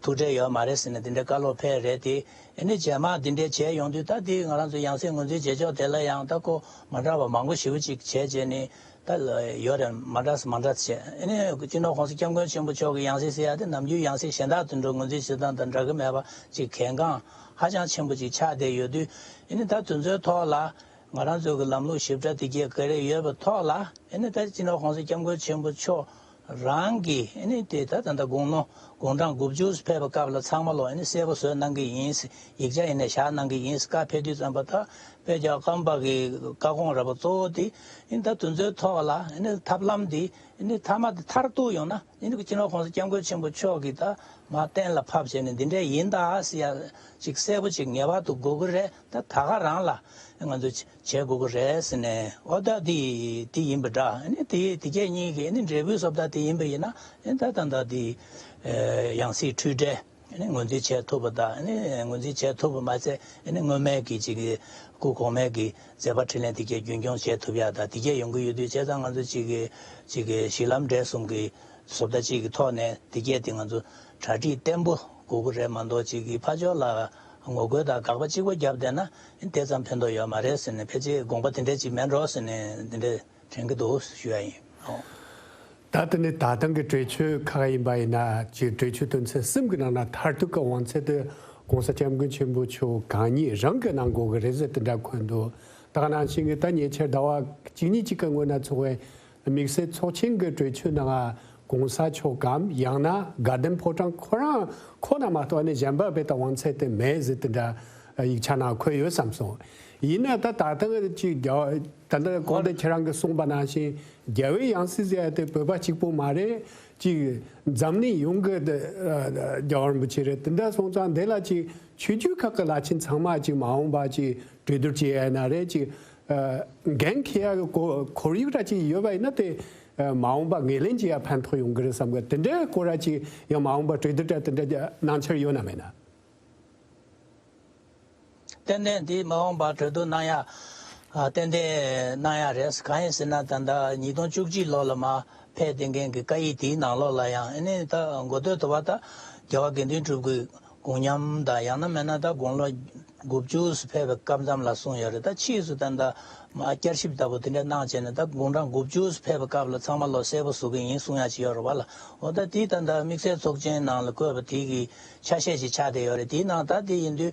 ཐུགས་ཁྲལ་ཡོད་མ་རེད་ཟེར་ནས་དེ་འདྲའི་བཀའ་སློབ་ཕེབས་རེད་དེ་ཨ་ནི་རྗེས་མ་དེ་འདྲའི་བྱས་ཡོང་དུས་ད་དེ་ང་རང་ཚོ་ཡང་སྲིད་ངོས་འཛིན་བྱེད་ཕྱོགས་དེ་ལ་ཡང་ད་ཁོ་མ་འདྲ་བ་མང་པོ་ཞེ་པོ་ཅིག་བྱས་བྱས་ནས། ད་ཡོད་རེད། མ་འདྲ་ས་མ་འདྲ་ས་བྱས་ཨ་ནི་སྤྱི་ནོར་༸གོང་ས་༸སྐྱབས་མགོན་ཆེན་པོ་མཆོག་གི་ཡང་སྲིད་ཟེར་ཡ་དེ་ནམ་རྒྱུན་ཡང་སྲིད་གཞན་དག་དེ་འདྲ་ངོས་འཛིན་བྱེད་སྟངས་དང་འདྲ་གི་མེད་པ་ཅིག་གལ་འགངས་ཧ་ཅང་ཆེན་པོ་ཅིག་ཆགས་བསྡད་ཡོད་དུས་ཨ་ནི་ད་དེ་ཚོའི་ཐོག་ལ་ང་རང་ཚོ་གི་ལམ་ལུགས་ཞིབ་ཕྲ་དེ་གས་ག་རེ་ཡོད་པའི་ཐོག་ལ་ཨ་ནི་ད་སྤྱི་ནོར་༸གོང་ས་༸སྐྱབས་མགོན་ཆེན་པོ་མཆོག་རང་གིས་ཨ་ནི་དེ་ད་ད་ལྟ་དགུང་ལོ་དགུང་གྲངས་དགུ་བཅུ་ཕེབས་པའི་སྐབས་ལ་ཚང་མ་ལོ་ཨ་ནི་གསལ་པོ་བཟོས་གནང་གི་ཡིན། ཡིག་ཆ་ཡིན་ནའི་བཞག་གནང་གི་ཡིན། བཀའ་ཕེབས་དུས་ཙམ་པ་ད་དཔལ་རྒྱལ་བ་ཀརྨ་པ་གི་བཀའ་དགོངས་ར་བ་གཙོ་བོ་དེ་ཨ་ནི་ད་དེ་ཚོའི་ཐོག་ལ་ཨ་ནི་ཐབས་ལམ་དེ་ཨ་ནི་མཐའ་མ་དེ་མཐར་གཏུགས་ཡོང་ན་ཨ་ནི་སྤྱི་ནོར་༸གོང་ས་༸སྐྱབས་མགོན་ཆེན་པོ་མཆོག་གིས་ད་མར་གཏན་ལ་ཕབ་བྱས་ནས་འདི་འདྲས་ཡིན་ད་ཟེར་ཡ་ཅིག་གསལ་པོ་ཅིག་ངེས་པར་དུ་དགོས་ཀྱི་རེད། ད་ད་ག་རང་ལ་ང་ཚོས་བྱེད་དགོས་ཀྱི་རེད་ཟེར་ནས་འོ་ད་དེ་དེ་ཡིན་པ་འདྲ། ཨ་ནི་དེ་དེ་གས་གཉིས་ཀྱི་ཨ་ནི་འབྲས་བུའི་བཟོ་ལྟ་དེ་ཡིན་པ་ཡིན་ན་ཨ་ནི་ད་ད་ད་དེ་ཡང་སྲིད་འཁྲུལ་བྲལ་ཨ་ནི་ངོས་འཛིན་བྱེད་ཐུབ་པ་དང་ཨ་ནི་ངོས་འཛིན་བྱེད་ཐུབ་པ་མ་ཟད་ཨ་ནི་སྔོན་མའི་གི་ཅིག་གི་སྐུ་གོང་མའི་གི་མཛད་པ་འཕྲིན་ལས་དེ་གས་རྒྱུན་སྐྱོང་བྱེད་ཐུབ་ཡ་དང་དེ་གས་ཡོང་གི་ཡོད་དུས་བྱས་ཙང་ང་ཚོ་ཅིག་གི་ཅིག་གི་གཞི་ལམ་འབྲས་གསུམ་གི་བཟོ་ལྟ་ཅིག་གི་ཐོག་ནས་དེ་གས་དེ་ང་ཚོ་གྲ་སྒྲིག་བརྟན་པོ་དགོས་ཀྱི་རེད་མ་གཏོགས་ཅིག་གི་ཕར་ཕྱོགས་ལ་ངོ་རྒོལ་དང་དགག་པ་གཅིག་པོ་བརྒྱབ་བསྡད་ན་དེ་ཙམ་ཕན་ཐོགས་ཡོད་མ་རེད་ཟེར་ནས་ཕལ་ཆེར་དགོངས་པ་དེ་འདྲས་ཅིག་མེད་འགྲོ་ཟེར་ནས་དེ་འདྲས་དྲན་གྱི་འདུག་ཞུ་ཡ་ཡིན། ཨོ། ད་དེ་ནི་ད་ཐེངས་ཀྱི་གྲོས་ཆོད་ཁག་ཡིན་པ་ཡིན་ན་ཅིག་གྲོས་ཆོད་དོན་ཚན་གསུམ་གྱི་ནང་ན་མཐར་ཐུག་གི་དབང་ཚད་དེ་༸གོང་ས་༸སྐྱབས་མགོན་ཆེན་པོ་མཆོག་གང་ཉིད་རང་གིས་གནང་དགོས་ཀྱི་རེད་ཟེར་དེ་འདྲ་འཁོད་འདུག་ད་ག་ནང་བཞིན་གྱི་ད་ཉེ་ཆར་ཟླ་བ་གཅིག་གཉིས་གཅིག་གི་སྔོན་ན་ཚོགས་པའི་དམིགས་བསལ་ཚོགས་ཆེན་གྱི་གྲོས་ཆོད་ནང་༸གོང་ས་མཆོག་གམ་ཡང་ན་དགའ་ལྡན་ཕོ་བྲང་ཁོ་རང་ཁོ་ན་མ་གཏོགས་ནི་གཞན་པ་བས་ད་དབང་ཚད་དེ་མེད་ཟེར་དེ་འདྲ་ཡིག་ཆ་ནང་འཁོད་ཡོད་བསམ་སོང་། ཡིན་ན་ད་ད་ལྟ་ཅིག་རྒྱ་ད་ལྟ་གོང་དུ་ཁྱེད་རང་གིས་གསུངས་པ་ནང་བཞིན་རྒྱལ་བའི་ཡང་སྲིད་ཟེར་ཡ་དེ་བོད་པ་གཅིག་པོ་མ་རེད། ཅིག་འཛམ་གླིང་ཡོངས་ཀྱི་རྒྱལ་བ་རིན་པོ་ཆེ་རེད། དེ་འདྲ་སོང་ཙང་དེ་ལ་ཅིག་ཆོས་བརྒྱུད་ཁག་གི་བླ་ཆེན་ཚང་མ་ཅིག་མ་འོངས་པ་ཅིག་གྲོས་བསྡུར་བྱེད་ཡ་ན་རེད། ཅིག་འགན་འཁྱེར་ཡ་གི་ཁོར་ཡུག་འདྲ་ཅིག་ཡོད་པ་ཡིན་ན་དེ་ མ་འོངས་པ་ངོས་ལེན་བྱེད་ཡ་ཕན་ཐོགས་ཡོང་གི་རེད་བསམ་གི། དེ་འདྲའི་སྐོར་ར་ཅིག་ཡང་མ་འོངས་པ་གྲོས་བསྡུར་འདྲ་དེ་འདྲ་གནང་འཆར་ཡོད་ན་མེད་ན། ཏན་ཏན་དེ་མ་འོངས་པ་གྲོས་བསྡུར་གནང་ཡ། ཨ། ཏན་ཏན་གནང་ཡ་རེད། གང་ཡིན་ཟེར་ན་ད་ལྟ་ཉིས་སྟོང་བཅུ་གཅིག་ལོ་ལ་མ་ཕེབས་བསྡད་མཁན་གྱི་བཀའ་ཡིག་དེའི་ནང་ལོགས་ལ་ཡང་ཨ་ནི་ད་འགོ་སྟོད་དུ་བ་ད་རྒྱལ་བ་དགེ་འདུན་གྲུབ་ཀྱི་དགོངས་ཉམས་དང་ཡང་ན་མེད་ན་ད་དགུང་ལོ་དགུ་བཅུ་ཙམ་ཕེབས་པའི་སྐབས་མཚམས་ལ་གསུངས་ཡོད་རེད། ད་ཕྱིས་སུ་ད་ལྟ་མ་བསྐྱར་ཞིབ་ལྟ་བུ་དེ་འདྲ་གནང་བྱས་ནས་ད་དགུང་གྲངས་དགུ་བཅུ་ཙམ་ཕེབས་པའི་སྐབས་ལ་ཚང་མ་ལོ་གསལ་པོ་བཟོ་གི་ཡིན་གསུང་ཡ་ཅིག་ཡོད་རེད་བ་ལ། འོ་ད་དེ་ད་ལྟ་དམིགས་བསལ་ཚོགས་ཆེན་ནང་ལ་བཀོད་པ་དེ་གི་ཆ་ཤས་ཤིག་ཆགས་བསྡད་ཡོད་རེད། དེའི་ནང་ད་དེ་ཡིན་དུས་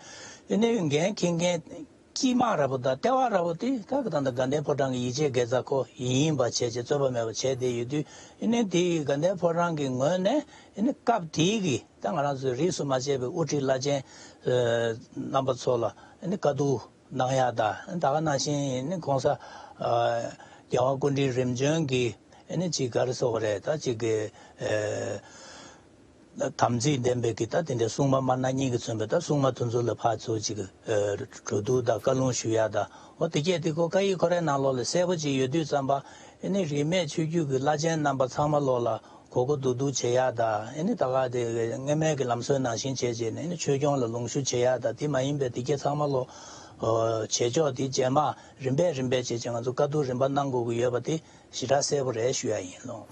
ཨ་ནི་འགན་འཁྱེར་མཁན་དཀྱུས་མ་ར་བོ་དང་ལྟེ་བ་ར་བོ་དེ་ད་གི་ད་ལྟ་དགའ་ལྡན་ཕོ་བྲང་གི་ཡིད་ཆེས་དགེ་རྩ་ཁོ་ཡིན་པ་བྱས་བྱས་རྩོད་པ་མེད་པ་བྱས་བསྡད་ཡོད་དུས་ཨ་ནི་དེ་དགའ་ལྡན་ཕོ་བྲང་གི་ངོས་ནས་ཨ་ནི་སྐབས་དེའི་གི་ད་ང་རང་ཚོའི་རིས་སུ་མ་ཆད་པའི་དབུ་ཁྲིད་བླ་ཆེན་ཨ་རྣམ་པ་ཚོ་ལ་ཨ་ནི་བཀའ་བསྡུར་གནང་ཡ་དང་། ད་ག་ནང་བཞིན་ཨ་ནི་༸གོང་ས་ཨ་༸རྒྱལ་བ་སྐུ་ཕྲེང་རིམ་བྱོན་གྱི་ཨ་ནི་ཅིག་ག་རེ་ཟེར་དགོས་རེད། ད་ཅིག་གི་ཨ་དམ་ཚིག་ལྡན་པའི་གི་ད་དེ་འདྲའི་སྲུང་མ་དམར་ནག་གཉིས་ཀྱིས་མཚོན་པའི་ད་སྲུང་མ་དེ་ཚོ་ལ་ཕར་ཚུར་ཅིག་ཨ་གྲོས་བསྡུར་དང་བཀའ་ལུང་ཞུ་ཡ་དང་། འོ་དེ་གས་དེ་ཁོ་བཀའ་ཡིག་ཁོ་རའི་ནང་ལོགས་ལ་གསལ་པོ་ཅིག་ཡོད་དུས་ཙམ་པ་ཨ་ནི་རིས་མེད་ཆོས་བརྒྱུད་ཀྱི་བླ་ཆེན་རྣམ་པ་ཚང་མ་ལོགས་ལ་གོ་གོ་བསྡུར་བསྡུར་བྱེད་ཡ་དང་། ཨ་ནི་ད་ག་དེ་སྔོན་མའི་གི་ལམ་སྲོལ་ནང་བཞིན་བྱས་བྱས་ནས་ཨ་ནི་ཆོས་སྐྱོང་ལ་ལུང་ཞུ་བྱེད་ཡ་དང་། དེ་མ་ཡིན་པའི་དེ་གས་ཚང་མ་ལོགས་བྱེད་ཕྱོགས་དེ་རྗེས་མ་རིམ་པས་རིམ་པས་བྱས་བྱས་ང་ཚོ་བཀའ་བསྡུར་རིམ་པ་གནང་དགོས་ཀྱི་ཡོད་པ་དེ་ཞེ་དྲག་གསལ་པོ་རེད་ཞུ་ཡ་ཡིན་ལོ།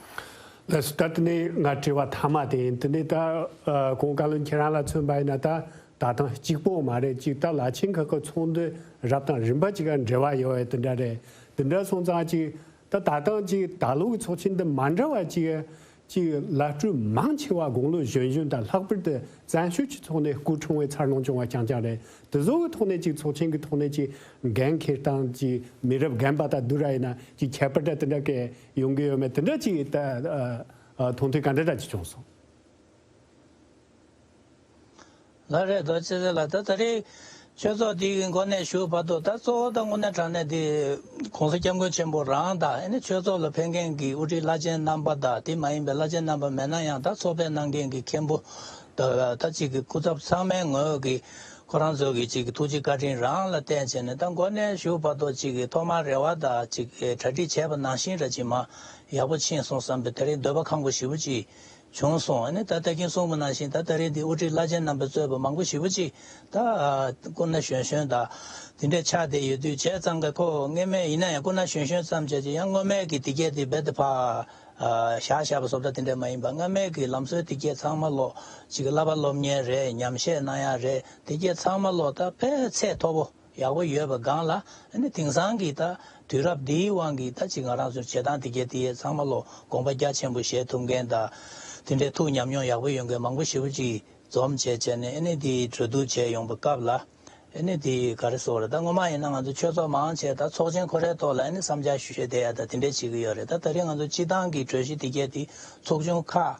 ལགས་སོ། ད་དེ་ནས་ང་དྲི་བ་མཐའ་མ་དེ་ཡིན། དེ་ནས་ད་ཨ་གོང་བཀའ་བློན་ཁྱེད་རང་ལ་མཚོན་པ་ཡིན་ན་ད་ད་ཐེངས་གཅིག་པོ་མ་རེད། གཅིག་ད་བླ་ཆེན་ཁག་གི་ཚོགས་འདུ་རབ་དང་རིམ་པ་གཅིག་ག་འབྲེལ་བ་ཡོད་པ་དེ་འདྲ་རེད། དེ་འདྲ་སོང་ཙང་གཅིག་ད་ད་ཐེངས་གཅིག་ད་ལོ་གི་ཚོགས་ཆེན་འདི་མ་འདྲ་བ་གཅིག་གཅིག་བླ་སྤྲུལ་མང་ཆེ་བ་དགུང་ལོ་གཞོན་གཞོན་དང་ལྷག་པར་དུ་བཙན་བྱོལ་སྤྱི་ཚོགས་ནས་སྐུ་འཁྲུངས་པའི་འཚར་ལོངས་བྱུང་བ་རྐྱང་རྐྱང་རེད། དེ་ཚོ་གི་ཐོག་ནས་ཅིག་ཚོགས་ཆེན་གྱི་ཐོག་ནས་ཅིག་འགན་འཁྱེར་སྟངས་ཀྱི་མི་རབས་རྒན་པ་དང་བསྡུར་ར་ཡིན་ན་ཅིག་ཁྱད་པར་དང་དེ་འདྲ་གས་ཡོང་གི་ཡོད་མེད་དེ་འདྲ་ཅིག་ད་ཨ་ཨ་མཐོང་ཐོས་ག་འདྲ་འདྲ་ཅིག་བྱུང་སོང་། ལགས་རེད། རྡོ་རྗེ་སེང་གེ་ལགས། ད་ད་རེས་ཆོས་ཚོགས་འདི་གི་འགོ་ནས་ཞུགས་བར་དུ་ད་གཙོ་བོ་ད་དངོས་གནས་དྲང་གནས་འདི་༸གོང་ས་༸སྐྱབས་མགོན་ཆེན་པོ་རང་དང་ཨ་ནི་ཆོས་ཚོགས་ལ་ཕེབས་མཁན་གྱི་དབུ་ཁྲིད་བླ་ཆེན་རྣམ་པ་དང་དེ་མ་ཡིན་པའི་བླ་ཆེན་རྣམ་པ་མེད་ན་ཡང་ད་ཚོགས་ཕེབས་གནང་མཁན་གྱི་མཁན་པོ་ད་ད་ཅིག་གི་སྐུ་ཚབ་ཚང་མའི་ངོས་ཀྱི་ཁོ་རང་ཚོ་གི་ཅིག་གི་ཐུགས་རྗེ་བཀའ་དྲིན་རང་ལ་བརྟེན་བྱས་ནས་ད་འགོ་ནས་ཞུགས་བར་དུ་ཅིག་གི་ཐོག་མར་རེ་བ་དང་ཅིག་གི་གྲ་སྒྲིག་བྱས་པ་ནང་བཞིན་ར་ཅིག་མ་ཡག་པོ་ཕྱིན་སོང་བསམ་པའི་ད་རེས་འདོད་པ་ཁེངས་པོ་ཞེ་པོ་ཅིག་བྱུང་སོང་། ཨ་ནི་ད་ད་གིན་གསུངས་པ་ནང་བཞིན་ད་ད་རེས་འདི་དབུ་ཁྲིད་བླ་ཆེན་རྣམ་པས་གཙོས་པ་མང་པོ་ཞེ་པོ་ཅིག་ད་སྐུ་ན་གཞོན་གཞོན་དང་དེ་འདྲས་ཆགས་བསྡད་ཡོད་དུས་བྱས་ཙང་ག་ཁོ་སྔོན་མའི་ཡིན་ན་ཡང་སྐུ་ན་གཞོན་གཞོན་ཙམ་བྱས་ཀྱི་ཡང་སྔོན་མའི་གི་དེ་གས་དེ་རྦད་དེ་ཕར་བཞག་བཞག་པ་བཟོ་འདྲ་དེ་འདྲས་མ་ཡིན་པ་སྔོན་མའི་གི་ལམ་སྲོལ་དེ་གས་ཚང་མ་ལོག་ཅིག་བསླབ་པ་སློབ་གཉེར་རེད། ཉམས་བཞེས་གནང་ཡ་རེད། དེ་གས་ཚང་མ་ལོག་ད་དཔེ་ཚད་མཐོ་པོ་ཡག་པོ་ཡོད་པ་སྒང་ལ་ཨ་ནི་དེང་སང་གི་ད་དུས་རབས་འདིའི་དབང་གིས་ད་ཅིག་ང་རང་ཚོའི་བྱེད་སྟངས་དེ་གས་དེ་ཚང་མ་ལོག་དགོངས་པ་རྒྱ་ཆེན་པོ་བཞེས་ཐུབ་མཁན་དང་དེ་འདྲའི་ཐུགས་ཉམས་མྱོང་ཡག་པོ་ཡོད་མཁན་མང་པོ་ཞེ་པོ་ཅིག་འཛོམས་བྱས་བྱས་ནས་ཨ་ནི་དེ་གྲོས་བསྡུར་བྱས་ཡོང་པའི་སྐབས་ལ་ཨ་ནི་དེ་ག་རེ་ཟེར་དགོས་རེད། ད་སྔོན་མ་ཡིན་ན་ང་ཚོ་ཆོས་ཚོགས་མང་ཆེ་ད་ཚོགས་ཆེན་ཁོ་རའི་ཐོག་ལ་ཨ་ནི་བསམ་འཆར་ཞུ་བཤད་བསྡད་ཡ་ད་དེ་འདྲས་བྱེད་ཀྱི་ཡོད་རེད། ད་ད་རེས་ང་ཚོ་སྤྱི་བཏང་གི་གྲོས་གཞི་དེ་གས་དེ་ཚོགས་ཆུང་ཁག་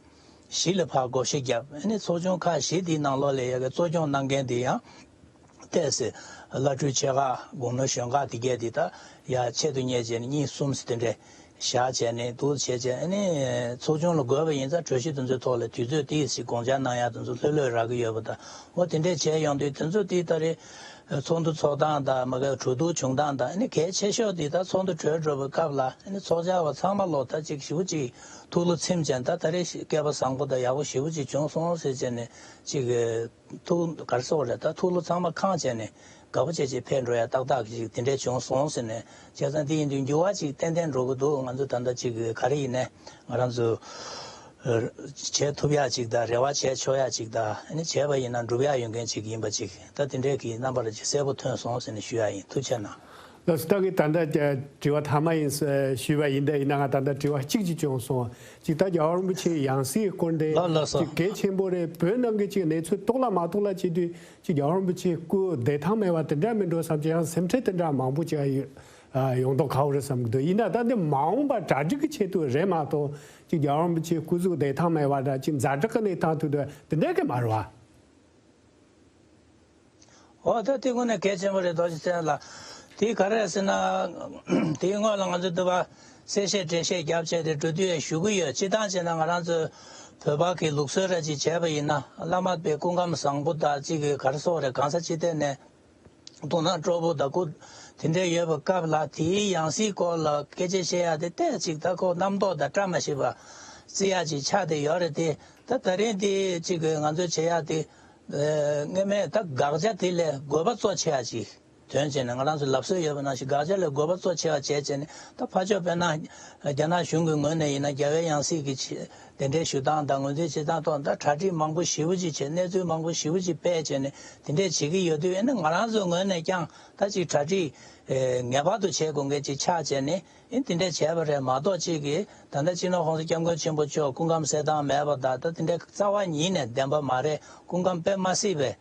བཞི་ལ་ཕར་བགོ་བཤའ་བརྒྱབ། ཨ་ནི་ཚོགས་ཆུང་ཁག་བཞི་དེའི་ནང་ལོགས་ལ་ཡ་གི་གཙོ་སྐྱོང་གནང་མཁན་དེ་ཡང་། ཏོག་ཙམ་བླ་སྤྲུལ་ཆེ་ཁག་དགུང་ལོ་གཞོན་ཁག་དེ་གས་དེ་ད་ཡ་ཆེད་དུ་གཉེར་བྱས་ནས་གཉིས་གསུམ་ཙམ་དེ་འདྲས་བཞག་བྱས་ནས་འདུག་བྱས་བྱས་ཨ་ནི་ཚོགས་ཆུང་ལ་དགོས་པ་ཡིན་ཙང་གྲོས་གཞི་དེ་ཚོའི་ཐོག་ལ་དུས་ཚོད་ཏོག་ཙམ་དགོངས་འཆར་གནང་ཡག་དེ་ཚོ་ལྷོད་ལྷོད་རག་གི་ཡོད་པ་དང་། འོ་དེ་འདྲས་བྱས་ཡོང་དུས་དེ་ཚོ་དེ་ད་རེས་ཚོགས་འདུ་ཚོགས་སྟངས་དང་མ་གི་གྲོས་བསྡུར་བྱུང་སྟངས་དང་ཨ་ནི་གལ་ཆེ་ཤོས་དེ་ད་ཚོགས་འདུ་གྲོལ་འགྲོ་བའི་སྐབས་ལ་ཨ་ནི་ཚོགས་བཅར་བ་ཚང་མ་ལོག་ད་ཅིག་ཞེ་པོ་ཅིག་ཐུགས་བློ་ཚིམ་བྱས་ད་ད་རེས་སྐལ་པ་བཟང་པོ་དང་ཡག་པོ་ཞེ་པོ་ཅིག་བྱུང་སོང་ཟེར་བྱས་ནས་ཅིག་ཐུགས་ག་རེ་ཟེར་དགོས་རེད། ད་ཐུགས་བློ་ཚང་མ་ཁེངས་བྱས་ནས་དགའ་པོ་བྱས་བྱས་ཕེབས་འགྲོ་ཡ་ཏག་ཏག་ཅིག་དེ་འདྲས་བྱུང་སོང་ཟེར་ནས་བྱས་ཙང་དེ་ཡིན་དུས་འགྱུར་བ་ཅིག་ཏན་ཏན་འགྲོ་གི་འདུག་ང་ཚོ་ད་ལྟ་ཅིག་ག་རེ་ཡིན་ནའི་ང་རང་ཚོ་བྱེད་ཐུབ་ཡ་ཅིག་དང་རེ་བ་བྱས་ཆོག་ཡ་ཅིག་དང་ཨ་ནི་བྱས་པ་ཡིན་ན་འགྲུབ་ཡ་ཡོད་མཁན་ཅིག་ཡིན་པ་ཅིག་ད་དེ་འདྲས་ཀྱི་རྣམ་པ་ར་ཅིག་གསལ་པོ་ཐོན་སོང་ཟེར་ནས་ཞུ་ཡ་ཡིན། ཐུགས་རྗེ་གནང་། ལགས་སོ། ད་གི་ད་ལྟ་དྲི་བ་མཐའ་མ་ཡིན་ཞུས་པ་ཡིན་ད་ཡིན་ན་ང་ད་ལྟ་དྲི་བ་གཅིག་ཅིག་བྱུང་སོང་། ཅིག་ད་རྒྱལ་བ་རིན་པོ་ཆེའི་ཡང་སྲིད་སྐོར་འདི་ལགས་ལགས་སོ། ཅིག་གལ་ཆེན་པོ་རེད། བོད་ནང་གི་ཅིག་གནས་ཚུལ་རྟོགས་ལ་མ་རྟོགས་ལ་བྱེད་དུས་ཅིག་རྒྱལ་བ་རིན་པོ་ཆེའི་སྐུ་བདེ་ཐང་མེད་པ་དེ་འདྲ་མིན་འགྲོ་བསམ་གྱི་ཡང་སེམས་ཁྲལ་དེ་འདྲ་མང་པོ་ཅིག་ཡོང་མདོག་ཁ་པོ་རེད་བསམ་གི་འདུག་ཡིན་ན་ད་འདི་མ་འོངས་པ་གྲ་སྒྲིག་གི་ཆེད་དུ་རེད་མ་གཏོགས་ཅིག་རྒྱལ་བ་རིན་པོ་ཆེའི་སྐུ་གཟུགས་བདེ་ཐང་མེད་པ་འདྲ་ཅིག་ཛ་དྲག་གི་གནས་སྟངས་ཐུག་འདུག་དེ་འདྲ་གི་མ་རེད་བ། འོ་ད་དེ་དངོས་གནས་གལ་ཆེན་པོ་རེད། རྡོ་རྗེ་སེང་གེ་ལགས། དེ་ག་རེ་རེད་ཟེར་ན། དེའི་སྔོན་ལ་ང་ཚོ་འདི་པ་གསལ་བཤད་འགྲེལ་བཤད་བརྒྱབ་བྱས་ཏེ་འགྲོ་དུས་ཡང་ཞུ་གི་ཡོད། སྤྱིར་བཏང་བྱས་ན་ང་རང་ཚོ་བོད་པ་གི་ལུགས་སྲོལ་ར་ཅིག་བྱས་པ་ཡིན་ན་བླ་མ་དཔེ་སྐུ་ཁམས་བཟང་པོ་དང་གཅིག་གི་ག་རེ་ཟེར་དགོས་རེད། གང་ས་ཅི་ཐད་ནས་དུག་སྣ་དཀྲོལ་པོ་དང་སྐུ་ དེ་འདྲ་ཡོད་པའི་སྐབས་ལ་དེའི་ཡང་སྲིད་སྐོར་ལ་སྐད་ཆ་བཤད་ཡག་དེ་ཏོག་ཙམ་ད་ཁོ་རྣམ་རྟོག་དང་བཀྲ་མ་ཤིས་པ་བརྩི་ཡག་ཅིག་ཆགས་བསྡད་ཡོད་རེད་དེ། ད་ད་རིང་དེ་ཅིག་གི་ང་ཚོས་བྱེད་ཡག་དེ། ཨ། སྔོན་མའི་ད་དགག་བྱ་དེ་ལས་དགོས་པ་གཙོ་ཆེ་བ་ཅིག་ཐོན་བྱས་ནས། ང་རང་ཚོའི་ལབ་སྲོལ་ཡོད་པ་ནང་བཞིན་དགག་བྱ་ལས་དགོས་པ་གཙོ་ཆེ་བ་བྱས་བྱས་ནས། ད་ཕར་ཕྱོགས་དཔེར་ན་རྒྱ་ནག་གཞུང་གི་ངོས་ནས་ཡིན་ན། རྒྱལ་བའི་ཡང་སྲིད་ཀྱི་ཆེད། དེ་འདྲའི་ཞུ་སྟངས་དང་ངོས་འཛིན་བྱེད་སྟངས་ཐོག་ད་གྲ་སྒྲིག་མང་པོ་ཞེ་པོ་ཅིག་བྱས། གནས་ཚུལ་མང་པོ་ཞེ་པོ་ཅིག་སྤེལ་བྱས་ནས་དེ་འདྲས་བྱེད་ཀྱི་ཡོད་དུས། ཨ་ནི་ང་རང་ཚོའི་ངོས་ནས་ཀྱང་ད་ཅིག་གྲ་སྒྲིག་ངེས་པར་དུ་བྱེད་དགོས་མཁན་ཅིག་ཆགས་བྱས་ནས། ཨ་ནི་དེ་འདྲས་བྱས་པ་རེད་མ་གཏོགས། ཅིག་གིས་ད་ལྟ་སྤྱི་ནོར་༸གོང་ས་༸སྐྱབས་མགོན་ཆེན་པོ་མཆོག་སྐུ་ཁམས་གསལ་ཐང་མེད་པ་དང་། ད་དེ་འདྲས་རྩ་བ་ཉིད་ནས་བདེན་པ་མ་རེད། སྐུ་ཁམས་དཔེ་མ་སྲིད་པའི་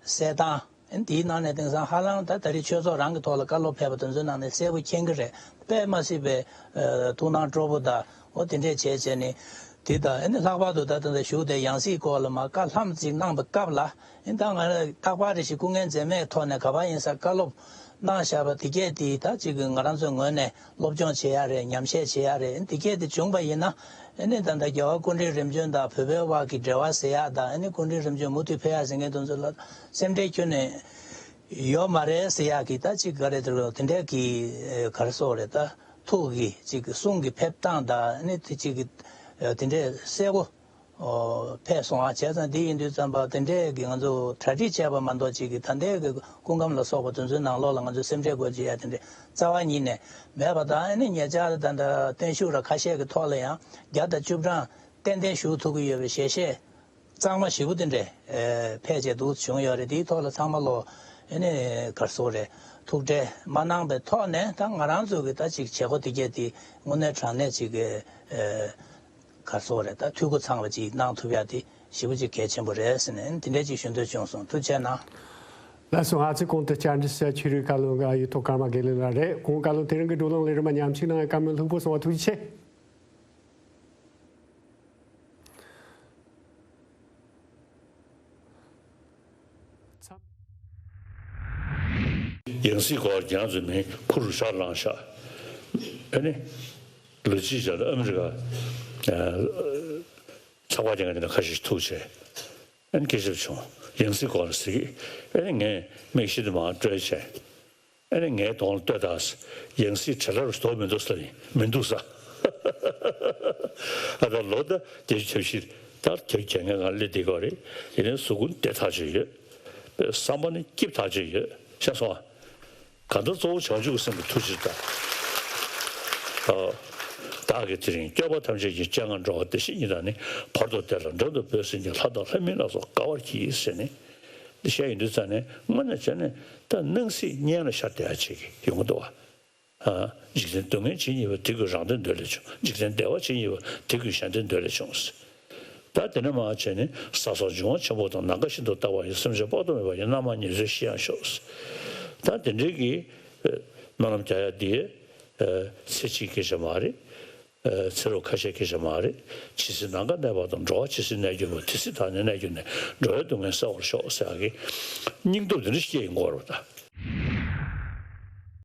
གསལ་ཐང་། ཨ་ནི་དེའི་ནང་ནས་དེང་སང་ཧ་ལམ་ད་ད་རེས་ཆོས་ཚོགས་རང་གི་ཐོག་ལ་བཀའ་སློབ་ཕེབས་པ་དེ་ཚོའི་ནང་ནས་གསལ་པོ་མཁྱེན་གྱི་རེད། དཔེ་མ་སྲིད་པའི་ཨ་ཐུགས་སྣང་སྤྲོ་པོ་དང་། འོ་དེ་འདྲས་བྱས་བྱས་ནས་དེ་དང་། ཨ་ནི་ལྷག་པར་དུ་ད་ལྟ་བཞུགས་དེ་ཡང་སྲིད་སྐོར་ལ་མར་བཀའ་ལྷམ་ཅིག་གནང་བའི་སྐབས་ལ། ཨ་ནི་ད་ང་རང་རྟག་པར་རེ་ཞིག་སྐུ་ངལ་འཛེམས་མེད་ཐོག་ནས་ག་པར་ཡིན་ས་བཀའ་སློབ་གནང་བཞག་པ་དེ་གས་དེ་ད་ཅིག་ང་རང་ཚོའི་ངོས་ནས་སློབ་སྦྱོང་བྱེད་ཡག་རེད། ཉམས་བཞེས་བྱེད་ཡག་རེད། ཨ་ནི་དེ་གས་དེ་བྱུང་པ་ཡིན་ན། ཨ་ནི་ད་ལྟ་རྒྱལ་བ་སྐུ་ཕྲེང་རིམ་བྱོན་དང་བོད་པའི་དབར་གྱི་འབྲེལ་བ་ཟེར་ཡག་དང་། ཨ་ནི་སྐུ་ཕྲེང་རིམ་བྱོན་མུ་མཐུད་ཕེབས་ཡག་ཟེར་མཁན་དེ་ཚོ་ལ་སེམས་ཁྲལ་ཁྱོན་ནས་ཡོད་མ་རེད་ཟེར་ཡག་གི། ད་ཅིག་ག་རེ་དེ་རེད། དེ་འདྲའི་གི་ག་རེ་ཟེར་དགོས་རེད། ད་ཐུགས་ཀྱི་ཅིག་གསུང་གི་ཕེབས་སྟངས་དང་། ཨ་ནི་དེ་ཅིག་གི་དེ་འདྲའི་གསལ་པོ་ཕེབས་སོང་ཨ། བྱས་ཙང་དེ་ཡིན་དུས་ཙམ་པ་དེ་འདྲའི་གི་ང་ཚོ་གྲ་སྒྲིག་བྱས་པ་མ་གཏོགས། ཅིག་གི་ད་ལྟའི་གི་སྐུ་ཁམས་ལ་སོགས་པ་དེ་ཚོའི་ནང་ལོགས་ལ་ང་ཚོས་སེམས་ཁྲལ་དགོས་ཀྱི་ཡ་དེ་འདྲ་རྩ་བ་ཉིད་ནས་མེད་པ་དང་། ཨ་ནི་ཉེ་ཆར་ད་ལྟ་བརྟན་བཞུགས་ར་ཁ་ཤས་ཀྱི་ཐོག་ལ་ཡང་བརྒྱ་དང་བཅུ་གྲངས་ཏན་ཏན་བཞུགས་ཐུབ་ཀྱི་ཡོད་པའི་ཞལ་བཞེས་གཙང་མ་ཞེ་པོ་དེ་འདྲས་ཕལ་ཆེར་འདུག་བྱུང་ཡོད་རེད། དེའི་ཐོག་ལ་ཚང་མ་ལོ། ཨ་ནི་ག་རེ་ཟེར་དགོས་རེད། ཐུགས་ཁྲལ་མ་གནང་པའི་ཐོག་ནས། ད་ང་རང་ཚོ་གི་ད་ཅིག་བྱེད་སྒོ་དེ་གས་དེ་དངོས་གནས་དྲང་གནས་ཅིག་གི་ཨ་ག་རེ་ཟེར་དགོས་རེད། ད་འཐུས་སྒོ་ཚང་བ་ཅིག་གནང་ཐུབ་ཡ་དེ་ཞེ་པོ་ཅིག་གལ་ཆེན་པོ་རེད་ཟེར་ནས། ཨ་ནི་དེ་འདྲས་ཅིག་ཞུ་འདོད་བྱུང་སོང་། ཐུགས་རྗེ་གནང་། ལགས་སོ། ང་ཚོས་གོང་དུ་བཅར་འདྲི་ཞུས་ཆོས་རིག་བཀའ་བློན་གཡུ་ཐོག་ཀརྨ་དགེ་ལེགས་ལགས་རེད། གོང་བཀའ་བློན་དེ་རིང་གི་བགྲོ་གླེང་ལས་རིམ་མ་ཉམས་ཞིབ་གནང་བའི་བཀའ་མོལ་ལྷུག་པོ་གསུངས་པ་ཐུགས་རྗེ་ཆེ། ཡང་སྲིད་སྐོར་རྒྱ་མཚོ་མིན་ཁུ་རུ་ཤར་ལངས་ཤག་ཨ་ནི་ལོ་གཅིག་རྗེས་ལ་ཨ་མི་རི་ཀ་ཚོགས་པ་རྒྱ་ངན་དེ་འདྲ་ཁ་ཤས་ཤིག་ཐུག་བྱས། ཨ་ནི་སྐད་ཆ་བྱུང་། ཡང་སྲིད་སྐོར་ཟེར་གི། ཨ་ནི་ངས་མིག་ཤེལ་དེ་མར་བཀྲོལ་བྱས། ཨ་ནི་ངའི་གདོང་ལ་ལྟོས་དང་། ཡང་སྲིད་བྲེལ་བ་རུ་དོགས་མི་འདུག་ཟེར་ཡིན། མི་འདུག་ཟེར། ཨ་ད་ལོ་ད་བརྒྱད་ཅུ་གྱ་བཞི་ད་གྱ་གྱ་ངའི་ང་སླེབས་བསྡད་ཀྱི་རེད། ཡིན་ནའི་གཟུགས་སྐུ་བདེ་ཐག་ཆོད་ཡོད། བསམ་པ་ནི་སྐྱིད་ཐག་ཆོད་ཡོད། ཤེས་སོང་ཨ། གང་ལྟར་གཙོ་བོ་བྱང་ཆུབ་ཀྱི་སེམས་ཀྱི་ཐུགས་རྗེ་དང་། ཨ། བདག་གིས་དེ་རིང་སྐྱོབ་པ་ཐམས་ཅད་ཀྱི་སྤྱན་སྔར་འགྲོ་བ་བདེ་གཤེགས་ཉིད་དང་ནི། བར་དུ་བདེ་ལ་འགྲོ་འདོད་འབོད་སེམས་ཀྱིས། ལྷ་དང་ལྷ་མིན་ལ་སོགས་དགའ་བར་གྱིས་ཟེར་ནས། འདི་བཤད་ཡོང་དུས་ཙ་ནས་དངོས་གནས་བྱས་ནས་ད་སྣང་སྲིད་གཉེན་ལ་ཤར་བསྡད་ཡ་ཅིག་ཡོང་གི་འདུག་བ། ཨ། འཇིག་རྟེན་སྡུག་བསྔལ་ཇི་སྙེད་པ། དེ་ཀུན་རང་དོན་འདོད་ལས་བྱུང་། འཇིག་རྟེན་བདེ་བ་ཇི་སྙེད་པ། དེ་ཀུན་གཞན་དོན་འདོད་ལས་བྱུང་། ད་དེ་ནས་མར་བྱས་ནས་ས་སོགས་འབྱུང་བ་ཆེན་པོ་དང་། ནམ་མཁའ་བཞིན་དུ་རྟག་པར་ཡོད། སེམས་ཅན་དཔག་ཏུ་མེད་པ་ཡི། རྣམ་མང་ཉེར་འཚོའི་གཞི་ཡང་ཤོག་ད་དེ་འདྲའི་གི་སྨོན་ལམ་རྒྱག་ཡ་འདི་ཚེ་གཅིག་སྐད་ཆ་མ་རེད། ཚེ་རབས་ཁ་ཤས་སྐད་ཆ་མ་རེད། ཇི་སྲིད་ནམ་མཁའ་གནས་པ་དང་། འགྲོ་བ་ཇི་སྲིད་གནས་གྱུར་པ། དེ་སྲིད་བདག་ནི་གནས་གྱུར་ནས། འགྲོ་བའི་སྡུག་བསྔལ་བསལ་བར་ཤོག་ཟེར་ཡག་གི་སྙིང་སྟོབས་འདི་འདྲ་ཞིག་སྐྱེ་ཡོང་གི་ཡོད་རེད་པ། ད་